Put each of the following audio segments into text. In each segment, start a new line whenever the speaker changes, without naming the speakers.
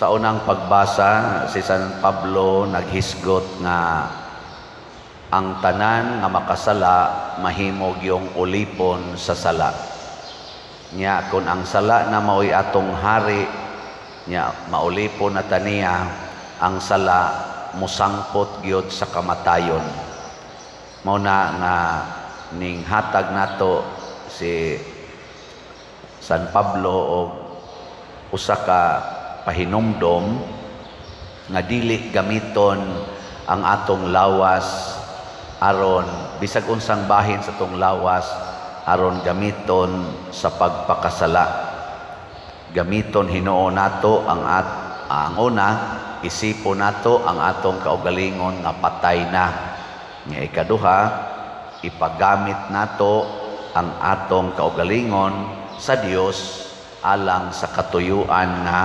Sa unang pagbasa, si San Pablo naghisgot nga ang tanan nga makasala mahimog yung ulipon sa sala. Nya kung ang sala na mao'y atong hari, nya maulipon na taniya, ang sala musangpot gyud sa kamatayon. Mao na nga ning hatag nato si San Pablo og usa ka pahinumdom nga dili gamiton ang atong lawas aron bisag unsang bahin sa atong lawas aron gamiton sa pagpakasala. Gamiton hinuon nato ang una, isipon nato ang atong kaugalingon nga patay na. Nga ikaduha, ipagamit nato ang atong kaugalingon sa Dios alang sa katuyuan nga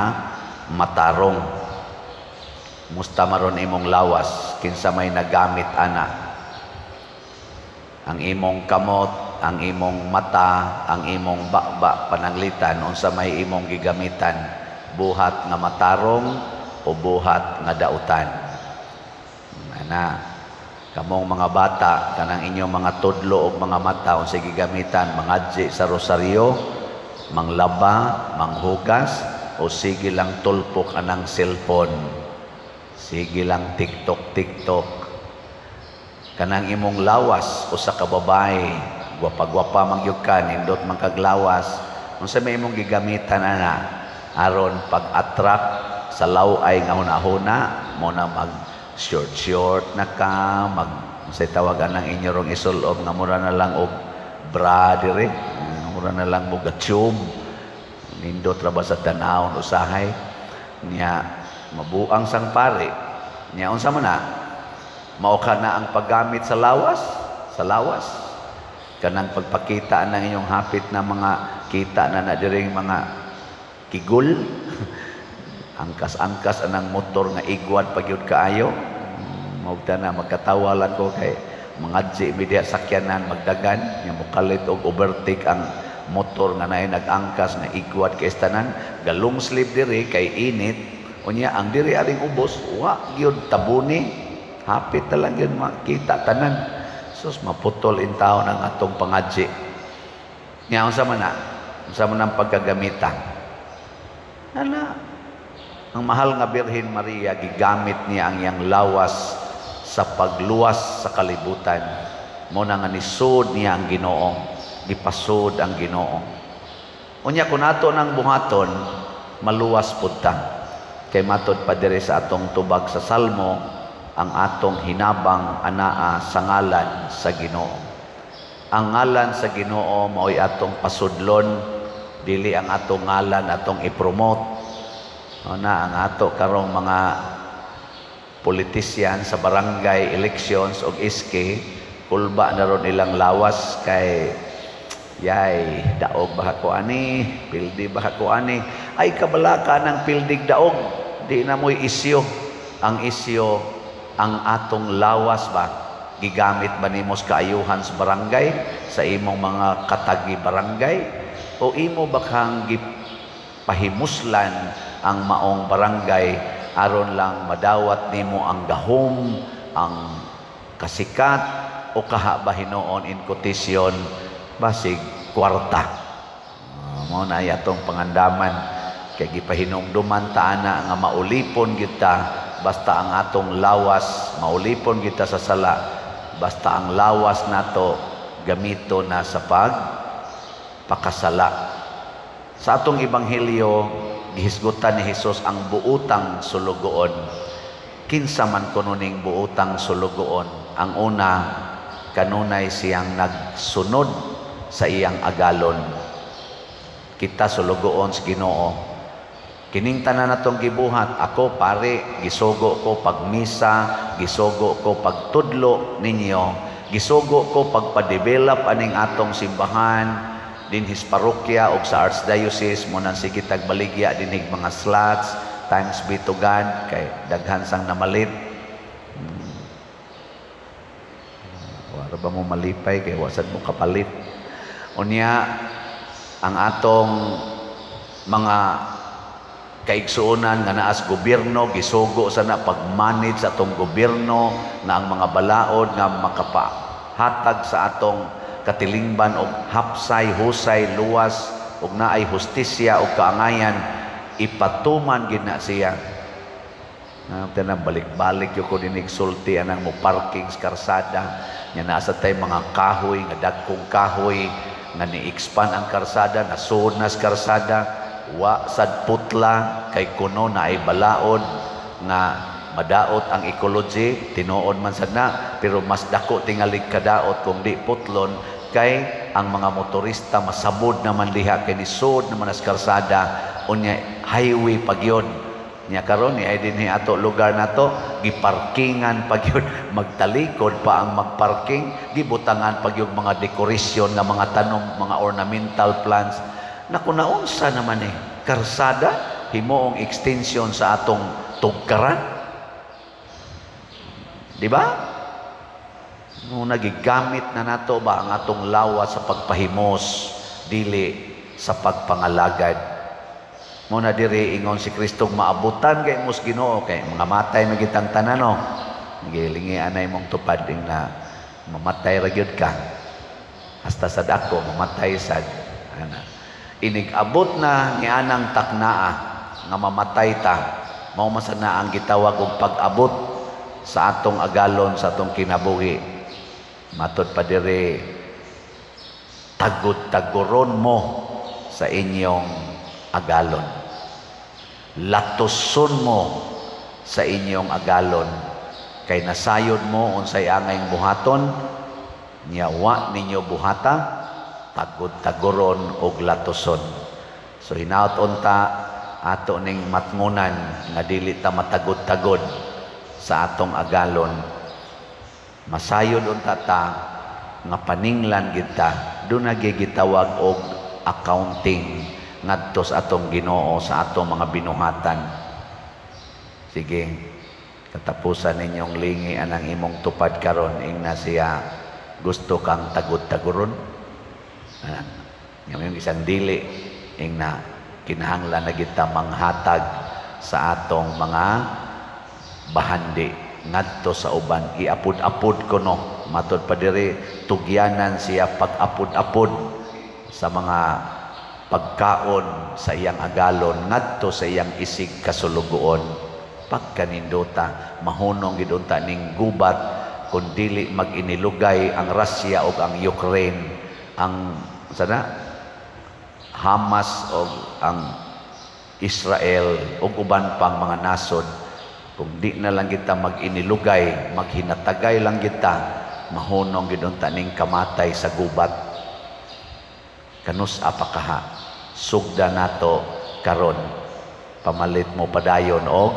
matarong. Musta maron imong lawas? Kinsa may nagamit ana? Ang imong kamot, ang imong mata, ang imong baba, pananglitan unsa may imong gigamitan? Buhat nga matarong o buhat nga dautan? Ana, kamong mga bata, kanang inyong mga tudlo og mga mata, unsay gigamitan? Mangadji sa rosaryo, manglaba, manghugas, o sige lang tulpok anang cellphone, sige lang TikTok TikTok? Kanang imong lawas, usa ka babae, gwapa-gwapa man gyud ka, nindot man kag lawas, unsa may imong gigamitan ana aron pag-attract sa law-ay nga hunahuna mo na mag short short na ka, mag unsay tawagan ng inyo rong isulob nga mura na lang og bra dire, mura na lang mo tube, nindot ra ba sa tanawon usahay? Niya mabuang sang pare niya, unsa man na? Mao ka na ang paggamit sa lawas, sa lawas, kanang pagpakita ng inyong hapit na mga kita na na diring mga kigul, angkas-angkas anang motor nga igwad pa gyud kaayo. Mao na magkatawa lang ko kay mangadji mi diha sakyanan, magdagan nga mokalit og overtake ang motor nga naay nag-angkas nga igwad kay tanan, galong sleeve diri kay init. Unya ang diri aring ubos, wa gyud tabuni, hapit na lang gyud makita tanan. Sus, maputol in taon ang atong pangadji. Nya unsa man na? Unsa man ang pagkagamita ana? Ang mahal nga Birhen Maria, gigamit niya ang iyang lawas sa pagluwas sa kalibutan. Mo na nga nisud niya ang Ginoo, gipasud ang Ginoo. Unya kung ato nang buhaton, maluwas pud ta. Kay matod pa diri sa atong tubag sa Salmo, ang atong hinabang anaa sa ngalan sa Ginoo. Ang ngalan sa Ginoo mao'y atong pasudlon, dili ang atong ngalan atong i-promote. O na ang ato karong mga politician sa barangay elections og SK, kulba na ron ilang lawas kay yay daog ba ko ani, pildi ba ko ani. Ay, kabalaka ng pildig daog, di na mo'y isyo. Ang isyo, ang atong lawas ba, gigamit ba nimo sa kaayuhan sa barangay, sa imong mga katagi barangay, o imo ba kang gipahimuslan ang maong barangay aron lang madawat nimo ang gahom, ang kasikat, o kaha ba hinuon, in quotation, basig kwarta? Mao na ay atong pangandaman kay gipahinumduman ta ana nga maulipon kita basta ang atong lawas, maulipon kita sa sala basta ang lawas nato gamito na sa pag pakasala. Sa atong ebanghelyo, gihisgutan ni Hesus ang buutang sulugoon. Kinsa man kuno ning buutang sulugoon? Ang una, kanunay siyang nagsunod sa iyang agalon. Kita sulugoon sa Ginoo. Kining tanan natong gibuhat, ako pare, gisugo ko pagmisa, gisugo ko pagtudlo ninyo, gisugo ko pagpa-develop aning atong simbahan dinhis parokya og sa archdiocese mo nang sige tag baligya dinhig mga slots. Thanks be to God kay daghan sang namalit. Wala ba mo malipay kay wasad mo kapalit? Unya ang atong mga Kaigsuonan nga naas gobyerno, gisugo sa na pag-manage sa atong gobyerno nga ang mga balaod nga makapahatag sa atong katilingban og hapsay, husay, luwas ug naay hustisya ug kaangayan, ipatuman gid na siya. Na tanang balik-balik yo ko dinig sulti anang mo parking sa karsada nya nasa tay mga kahoy nga dagkong kahoy nga ni-expand ang karsada, nasuod na sa karsada, wa sad putla kay kuno naay balaod nga madaot ang ecology. Tinuod man sad na, pero mas dako tingalig kadaot kung di putlon kay ang mga motorista masabod naman diha kay nisud naman sa karsada, unya highway pa gyud. Nya karon ni ay dinhi ato lugar nato, giparkingan pa gyud, magtalikod pa ang magparking, gibutangan pa gyud mga dekorasyon nga mga tanom, mga ornamental plants. Naku, naunsa naman eh karsada, himuong extension sa atong tugkaran, di ba? No, nagigamit na nato ba ang atong lawas sa pagpahimos, dili sa pagpangalagad. Mo na diri ingon si Kristo, maabutan kay mos Ginoo kay mga matay man kitang tanan, no. Gilingi anay mong tupad ing na mamatay ra gyud ka. Hasta sad ako mamatay sad. Ana. Inig abot na ni anang taknaa nga mamatay ta, mao man sad na ang gitawag og pag-abot sa atong agalon sa atong kinabuhi. Matod pa diri, tagod-tagoron mo sa inyong agalon. Latuson mo sa inyong agalon kay nasayod mo unsay angay buhaton nya wa ninyo buhata, tagod-tagoron og latuson. So hinaot unta ato ning matngunan nga dili ta matagod-tagod sa atong agalon. Masayod unta ta nga paninglan kita, duna gitawag og accounting ngadto sa atong Ginoo sa atong mga binuhatan. Sige, katapusan ninyong lingi anang imong tupad karon, ingna siya, "Gusto kang tagod-tagoron?" Ah, yung isang dili, ingna kinahanglan na kita manghatag sa atong mga bahandi ngadto sa uban, iapod-apod kuno. Matod pa diri, tugyanan siya pag-apod-apod sa mga pagkaon sa iyang agalon ngadto sa iyang isig kasulugoon. Pagkanindota, mahunong gid unta ning gubat kung dili mag-inilugay ang Russia ug ang Ukraine, ang sana Hamas o ang Israel ug uban pang mga nasod. Kung di na lang kita mag-inilugay, maghinatagay lang kita, mahunong gid unta ning kamatay sa gubat. Kanus apakaha, sugda nato karon, pamalit mo padayon og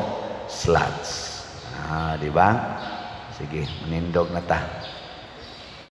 slots. Ah, di ba? Sige, manindog na ta.